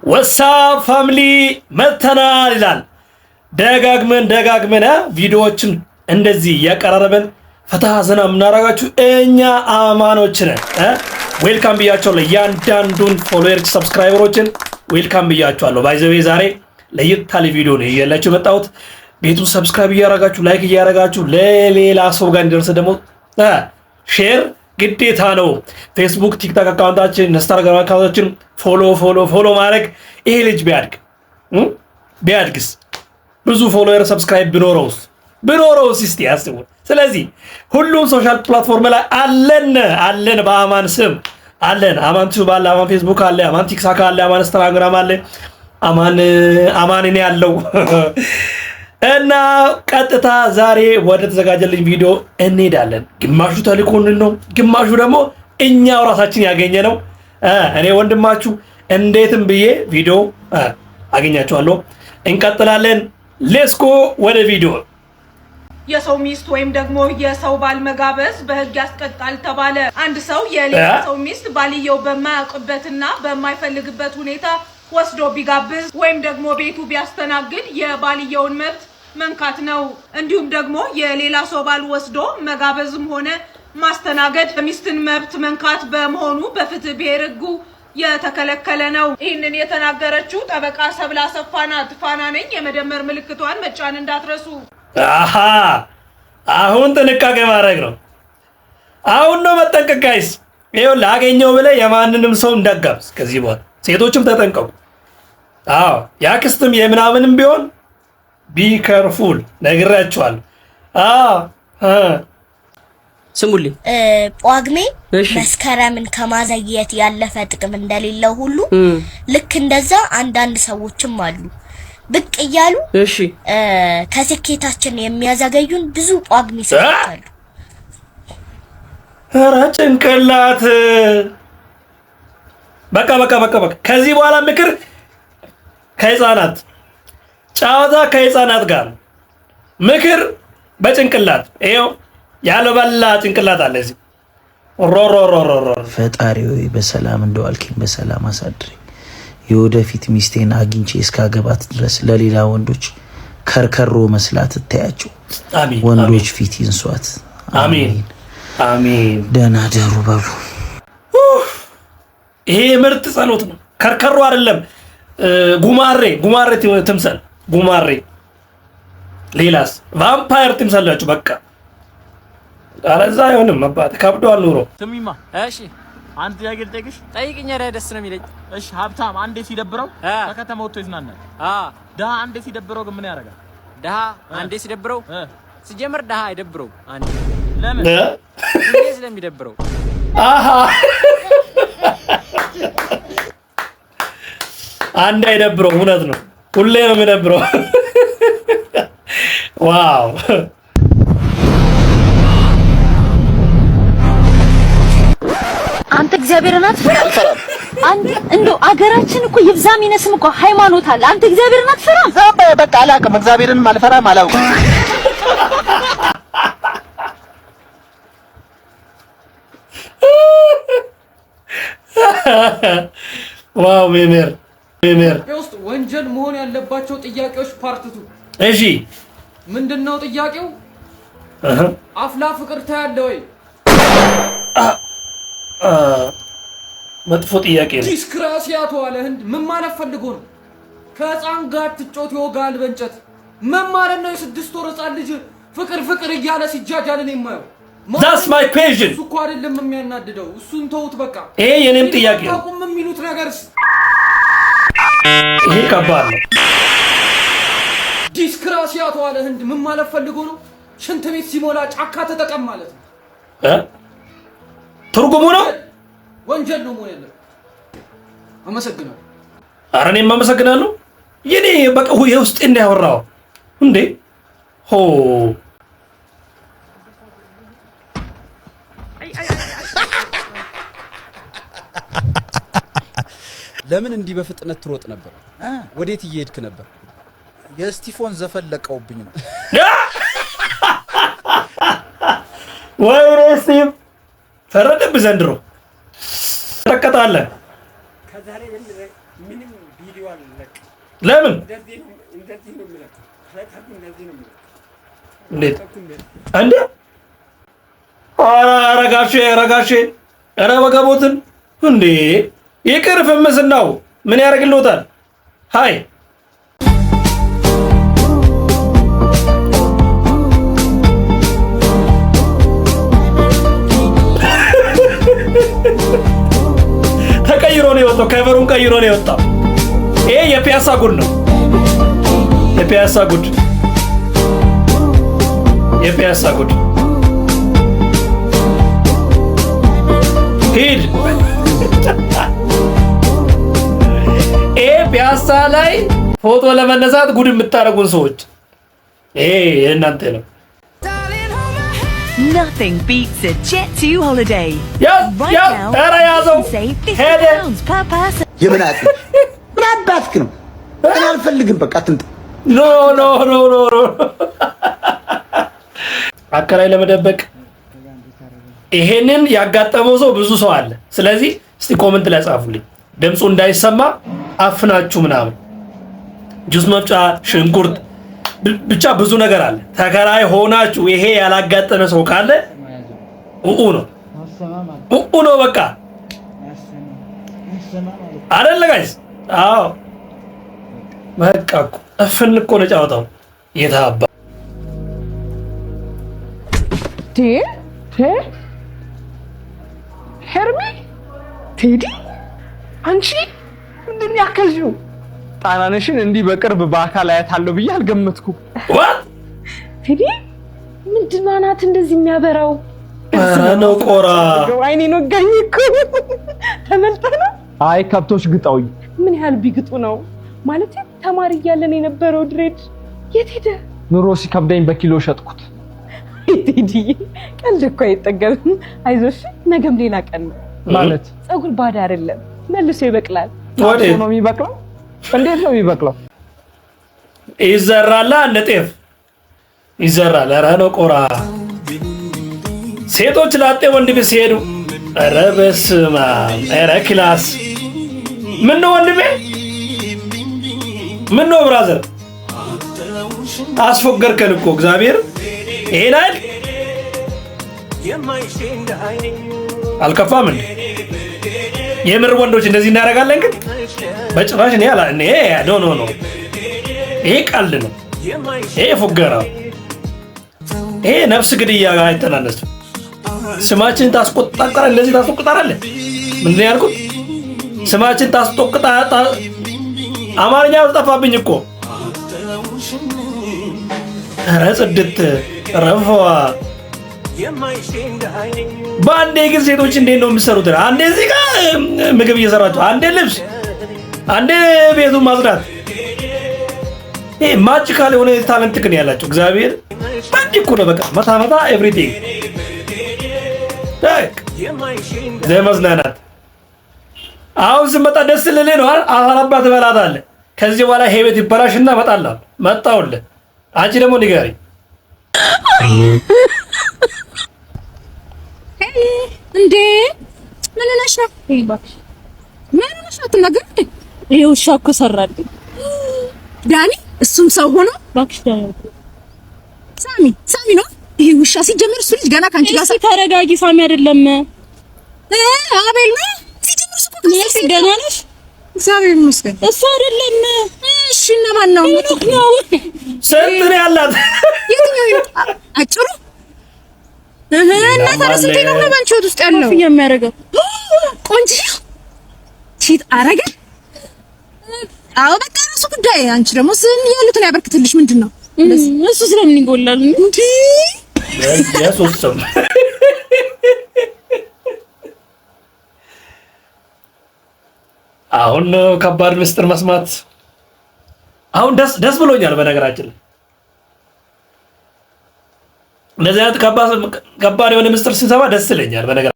What's up family፣ መተናል ይላል። ደጋግመን ደጋግመን ቪዲዮዎችን እንደዚህ እያቀራረበን ፈታ ዘና የምናደርጋችሁ እኛ አማኖች ነን። Welcome ብያቸዋለሁ። እያንዳንዱን follower subscriber ኦችን welcome ብያቸዋለሁ። By the way ዛሬ ለየት ያለ ቪዲዮ ነው ይዤላችሁ የመጣሁት። ቤቱን subscribe እያደረጋችሁ፣ like እያደረጋችሁ፣ ለሌላ ሰው ጋር እንዲደርስ ደግሞ share ግዴታ ነው። ፌስቡክ፣ ቲክቶክ account ኣችን፣ ኢንስታግራም account ኣችን follow follow follow ማድረግ። ይሄ ልጅ ቢያድግ ቢያድግስ፣ ብዙ follower subscribe ቢኖረውስ እስቲ ያስቡት። ስለዚህ ሁሉም social platform ላይ አለን አለን፣ በአማን ስም አለን። አማን ቲዩብ አለ፣ አማን ፌስቡክ አለ፣ አማን ቲክቶክ አለ፣ አማን ኢንስታግራም አለ፣ አማን አማን እኔ ያለው እና ቀጥታ ዛሬ ወደ ተዘጋጀልኝ ቪዲዮ እንሄዳለን። ግማሹ ተልኮልን ነው፣ ግማሹ ደግሞ እኛው ራሳችን ያገኘ ነው። እኔ ወንድማችሁ እንዴትም ብዬ ቪዲዮ አገኛችኋለሁ። እንቀጥላለን። Let's go ወደ ቪዲዮ። የሰው ሚስት ወይም ደግሞ የሰው ባል መጋበዝ በሕግ ያስቀጣል ተባለ። አንድ ሰው የሌላ ሰው ሚስት ባልየው በማያውቅበትና በማይፈልግበት ሁኔታ ወስዶ ቢጋብዝ ወይም ደግሞ ቤቱ ቢያስተናግድ የባልየውን መብት መንካት ነው። እንዲሁም ደግሞ የሌላ ሰው ባል ወስዶ መጋበዝም ሆነ ማስተናገድ የሚስትን መብት መንካት በመሆኑ በፍትሐ ብሔር ሕጉ የተከለከለ ነው። ይህንን የተናገረችው ጠበቃ ሰብለ አሰፋ ናት። ፋና ነኝ። የመደመር ምልክቷን መጫን እንዳትረሱ። አሃ፣ አሁን ጥንቃቄ ማድረግ ነው። አሁን ነው መጠንቀቅ guys። ይኸው ላገኘው ብለህ የማንንም ሰው እንዳጋብዝ ከዚህ በኋላ። ሴቶችም ተጠንቀቁ። አዎ፣ የአክስትም የምናምንም ቢሆን be careful፣ ነግራችኋለሁ። አዎ። ስሙልኝ። ጳጉሜ መስከረምን ከማዘግየት ያለፈ ጥቅም እንደሌለው ሁሉ ልክ እንደዛ አንዳንድ ሰዎችም አሉ፣ ብቅ እያሉ ከስኬታችን የሚያዘገዩን ብዙ ጳጉሜ ሰዎች አሉ። ኧረ ጭንቅላት፣ በቃ በቃ በቃ በቃ። ከዚህ በኋላ ምክር ከህፃናት፣ ጨዋታ ከህፃናት ጋር፣ ምክር በጭንቅላት። ይኸው ያልበላ ጭንቅላት አለ እዚህ። ሮሮሮሮሮ። ፈጣሪ ሆይ፣ በሰላም እንደዋልከኝ በሰላም አሳድረኝ። የወደፊት ሚስቴን አግኝቼ እስካገባት ድረስ ለሌላ ወንዶች ከርከሮ መስላ ትታያቸው። አሚን። ወንዶች ፊት ይንሷት። አሚን አሚን። ደህና ደሩ በሉ። ይሄ ምርጥ ጸሎት ነው። ከርከሮ አይደለም፣ ጉማሬ፣ ጉማሬ ትምሰል፣ ጉማሬ። ሌላስ ቫምፓየር ትምሰላችሁ። በቃ አለዛ አይሆንም። አባት ከብዷል ኑሮ። ስሚማ። እሺ። አንድ ጥያቄ ልጠይቅሽ። ጠይቅኝ። ኧረ ደስ ነው የሚለኝ። እሺ፣ ሀብታም አንዴ ሲደብረው ከከተማ ወጥቶ ይዝናናል። ድሃ አንዴ ሲደብረው ግን ምን ያደርጋል? ድሃ አንዴ ሲደብረው፣ ሲጀምር ድሃ አይደብረው አንዴ። ለምን? ሁሌ ስለሚደብረው። አሃ፣ አንድ አይደብረው። እውነት ነው። ሁሌ ነው የሚደብረው። Wow። አንተ እግዚአብሔርን አትፈራም? አንተ እንደው አገራችን እኮ ይብዛም ይነስም እኮ ሃይማኖት አለ። አንተ እግዚአብሔርን አትፈራም? በቃ አላውቅም። እግዚአብሔርንም አልፈራም፣ አላውቅም። Wow፣ ሜሜር ሜሜር። ኢትዮጵያ ውስጥ ወንጀል መሆን ያለባቸው ጥያቄዎች part 2። እሺ። ምንድን ነው ጥያቄው? አፍላ ፍቅር ታያለህ ወይ? መጥፎ ጥያቄ ነው። ዲስክራሲያ ተዋለ ህንድ ምን ማለት ፈልጎ ነው? ከህፃን ጋር ትጮት ይወጋል በእንጨት፣ ምን ማለት ነው? የ6 ወር ህፃን ልጅ ፍቅር ፍቅር እያለ ሲጃጃል እኔ የማየው። That's my question። እሱ እኮ አይደለም የሚያናድደው፣ እሱን ተውት በቃ። ይሄ የኔም ጥያቄ ነው። አታውቁም የሚሉት ነገርስ? ይሄ ከባድ ነው። ዲስክራሲያ ተዋለ ህንድ ምን ማለት ፈልጎ ነው? ሽንት ቤት ሲሞላ ጫካ ተጠቀም ማለት ነው። እ ትርጉሙ ነው። ወንጀል ነው መሆን ያለበት። አመሰግናለሁ። ኧረ እኔም አመሰግናለሁ። የኔ በቃ የውስጤ እንዳያወራው እንዴ ሆ። ለምን እንዲህ በፍጥነት ትሮጥ ነበር? ወዴት እየሄድክ ነበር? የስቲፎን ዘፈን ለቀውብኝ ነው። ወይኔ ስቲቭ፣ ፈረደብህ ዘንድሮ፣ ትረቀጣለህ። ከዛሬ ጀምሬ ምንም ቪዲዮ ለምን? እንዴት እንዴ? ኧረ ጋሼ፣ ኧረ ጋሼ፣ ኧረ ወገቦትን እንዴ! ይቅር ፍምስናው ምን ያደርግልዎታል? ሃይ፣ ተቀይሮ ነው የወጣው። Cover ኡን ቀይሮ ነው የወጣው። ይሄ የፒያሳ ጉድ ነው። የፒያሳ ጉድ፣ የፒያሳ ጉድ። ሂድ። ይሄ ፒያሳ ላይ ፎቶ ለመነሳት ጉድ የምታደርጉን ሰዎች ይሄ የእናንተ ነው። Nothing beats a Jet2 holiday. Right now, ኧረ ያዘው። you can save £50 ሄደ። per person. የምን አጥንት ምን አባትክ ነው? እኔ አልፈልግም። በቃ አትምጣ። No, no, no, no, no። አከራይ ለመደበቅ ይሄንን ያጋጠመው ሰው ብዙ ሰው አለ። ስለዚህ እስቲ comment ላይ ጻፉልኝ። ድምፁ እንዳይሰማ አፍናችሁ ምናምን ጁስ መፍጫ፣ ሽንኩርት፣ ብቻ ብዙ ነገር አለ። ተከራይ ሆናችሁ ይሄ ያላጋጠመ ሰው ካለ ኡኡ ነው፣ ኡኡ ነው በቃ አይደለ guys? አዎ፣ በቃ እኮ እፍን እኮ ነው ጨዋታው። የታባ ሄርሚ፣ ቴዲ፣ አንቺ ምንድን ነው ያከልሽው? ጣናነሽን እንዲህ በቅርብ በአካል አያታለሁ ብዬ አልገመትኩም። ቴዲ፣ ምንድን ነው አናት እንደዚህ የሚያበራው? ኧረ ነው ቆራ። አይኔን ወጋኝ እኮ። ተመልጠህ ነው? አይ፣ ከብቶች ግጠውኝ። ምን ያህል ቢግጡ ነው? ማለት ተማሪ እያለን የነበረው dread የት ሄደ? ኑሮ ሲከብደኝ በኪሎ ሸጥኩት። ቴዲዬ፣ ቀልድ እኮ አይጠገብም። አይዞሽ፣ ነገም ሌላ ቀን ነው። ማለት? ፀጉር ባዳ አይደለም፣ መልሶ ይበቅላል። ታርሶ ነው የሚበቅለው? እንዴት ነው የሚበቅለው? ይዘራላ፣ እንደ ጤፍ ይዘራል። ኧረ ነው ቆራ። ሴቶች ላጤ ወንድ ቤት ሲሄዱ ኧረ በስመ አብ፣ ኧረ class። ምን ነው ወንድሜ፣ ምን ነው brother፣ አስፎገርከን እኮ እግዚአብሔር። ይሄን አይደል አልከፋም እንዴ? የምር ወንዶች እንደዚህ እናደርጋለን? ግን በጭራሽ እኔ አላ እኔ no, no, no፣ ይሄ ቀልድ ነው። ይሄ ፉገራ፣ ይሄ ነፍስ ግድያ ጋር አይተናነስም። ስማችን ታስቆጣጣለህ፣ እንደዚህ ታስቆጣጣለህ። ምንድን ነው ያልኩት? ስማችን ታስቆጣ፣ አማርኛ ጠፋብኝ እኮ። ኧረ ጽድት ረፈዋ። በአንዴ ግን ሴቶች እንዴት ነው የምትሰሩት? አንዴ እዚህ ጋር ምግብ እየሰራችሁ፣ አንዴ ልብስ፣ አንዴ ቤቱን ማጽዳት። ይሄ magical የሆነ talent ግን ያላቸው እግዚአብሔር በአንዴ እኮ ነው በቃ መታ መታ everything ለመዝናናት። አሁን ስመጣ ደስ ልልህ ነው አይደል? አራባ ትበላታለህ። ከዚህ በኋላ ይሄ ቤት ይበላሽና እመጣለሁ። መጣሁልህ። አንቺ ደግሞ ንገሪኝ። እንዴ፣ ምን ሆነሽ ነው? ምን ሆነሽ ነው? አትናገሪም እንዴ? ይሄ ውሻ እኮ ሰራልኝ። ዳኒ፣ እሱም ሰው ሆኖ እባክሽ። ዳኒ፣ ሳሚ፣ ሳሚ ነው ይሄ ውሻ። ሲጀምር እሱ ልጅ ገና ካንቺ ጋር እስኪ ተረጋጊ። ሳሚ አይደለም። አቤል ነው። ሲጀምር እሱ እኮ ሜርሲ፣ ደህና ነሽ? እግዚአብሔር ይመስገን። እሱ አይደለም። እሺ፣ እና ማን ነው? ሄኖክ ነው። ስንት ነው ያላት? የትኛው ሄኖክ? አጭሩ? እህ፣ እና ታዲያ ስንት ሄኖክ ነው በአንቺ ህይወት ውስጥ ያለው? የሚያደርገው ቆንጆ cheat አረገ። አዎ፣ በቃ ራሱ ጉዳይ። አንቺ ደግሞ ስም ያሉትን ያበርክትልሽ። ምንድን ነው? እሱ ስለምን ይጎላል እንዴ? የሶስት ሰው አሁን ነው ከባድ ምስጢር መስማት። አሁን ደስ ደስ ብሎኛል። በነገራችን ላይ እንደዚህ አይነት ከባድ የሆነ ምስጢር ስንሰማ ደስ ይለኛል። በነገር